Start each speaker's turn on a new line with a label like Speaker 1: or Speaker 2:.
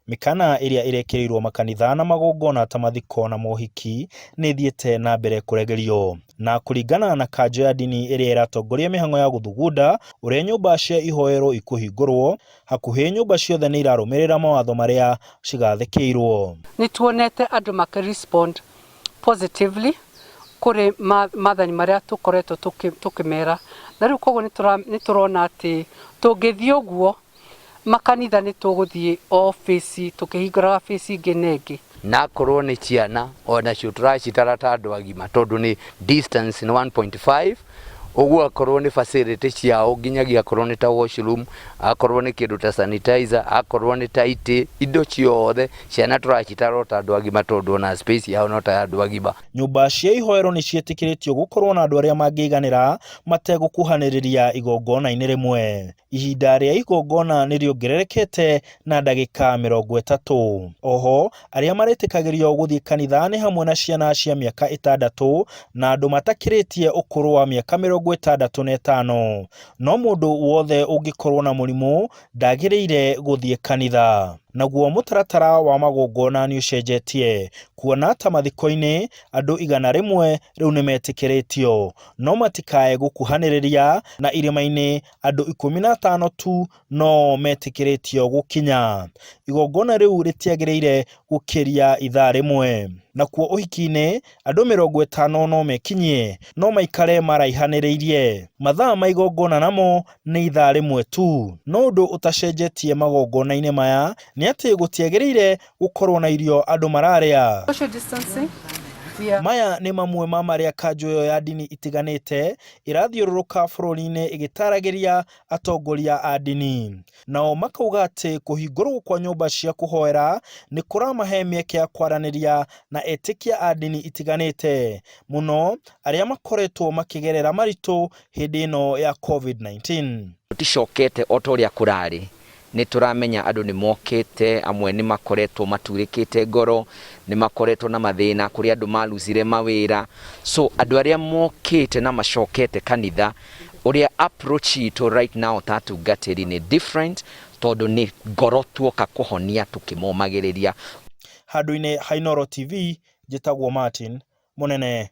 Speaker 1: Mĩkana ĩrĩa ĩrekĩrĩirwo makanitha na magongona ta mathiko na mohiki nĩ ĩthiĩte na mbere kũregerio. Na kũringana na kanjũ ya ndini ĩrĩa ĩratongoria mĩhang'o ya gũthugunda ũrĩa nyũmba cia ihoero ikũhingũrwo, hakuhĩ nyũmba ciothe nĩ irarũmĩrĩra mawatho marĩa cigathĩkĩirwo.
Speaker 2: Nĩ tuonete andũ makĩ respond positively kũrĩ mathani marĩa tũkoretwo tũkĩmera, na rĩu koguo nĩ tũrona atĩ tũngĩthiĩ ũguo makanitha nĩ tũgũthiĩ o phase tũkĩhingũraga phase ĩngĩ na ĩngĩ.
Speaker 3: Na akorwo nĩ ciana onacio tũracitara ta andũ agima tondũ nĩ distance nĩ 1.5 ũguo, akorwo nĩ facility ciao, nginyagia akorwo nĩ ta washroom, akorwo nĩ kĩndũ ta sanitizer, akorwo nĩ ta itĩ, indo ciothe, ciana tũracitara o ta andũ agima tondũ ona space yao no ta ya andũ agima.
Speaker 1: Nyũmba cia ihoero nĩ ciĩtĩkĩrĩtio gũkorwo na andũ arĩa mangĩiganĩra mategũkuhanĩrĩria igongona-inĩ rĩmwe. Ihinda rĩa igongona nĩ rĩongererekete na ndagĩka 30. Oho, arĩa marĩtĩkagĩrio gũthiĩ kanitha nĩ hamwe na ciana cia mĩaka 6 na andũ matakĩrĩtie ũkũrũ wa mĩaka 65. No mũndũ wothe ũngĩkorwo na mũrimũ ndagĩrĩire gũthiĩ kanitha. Naguo mũtaratara wa magongona nĩ ũcenjetie, kuona ta mathiko-inĩ andũ 100 rĩu nĩ metĩkĩrĩtio, no matikae gũkuhanĩrĩria, na irĩma-inĩ andũ 15 tu no metĩkĩrĩtio gũkinya. Igongona rĩu rĩtiagĩrĩire gũkĩria ithaa rĩmwe. Nakuo ũhiki-inĩ andũ 50 no mekinyie, no maikare maraihanĩrĩirie. Mathaa ma igongona namo nĩ ithaa rĩmwe tu. No ũndũ ũtacenjetie magongona-inĩ maya nĩ atĩ gũtiagĩrĩire gũkorwo na irio andũ mararĩa.
Speaker 2: Social distancing. We are
Speaker 1: Maya nĩ mamwe ma marĩa kanjũ ĩyo ya ndini itiganĩte ĩrathiũrũrũka bũrũri-inĩ ĩgĩtaragĩria atongoria a ndini. Nao makauga atĩ kũhingũrwo kwa nyũmba cia kũhoera nĩ kũramahe mĩeke ya kwaranĩria na etĩkia a ndini itiganĩte, mũno arĩa makoretwo makĩgerera maritũ hĩndĩ ĩno ya COVID-19.
Speaker 4: Tũticokete o ta ũrĩa kũrarĩ. Nĩ tũramenya andũ nĩ mokĩte, amwe nĩ makoretwo maturĩkĩte ngoro, nĩ makoretwo na mathĩna, kũrĩ andũ maruzire mawĩra. So andũ arĩa mokĩte na macokete kanitha, ũrĩa approach itũ right now ta atungatĩri nĩ different, tondũ nĩ ngoro tuoka kũhonia tũkĩmomagĩrĩria.
Speaker 1: Handũ-inĩ ha Inooro TV, njĩtagwo Martin Mũnene.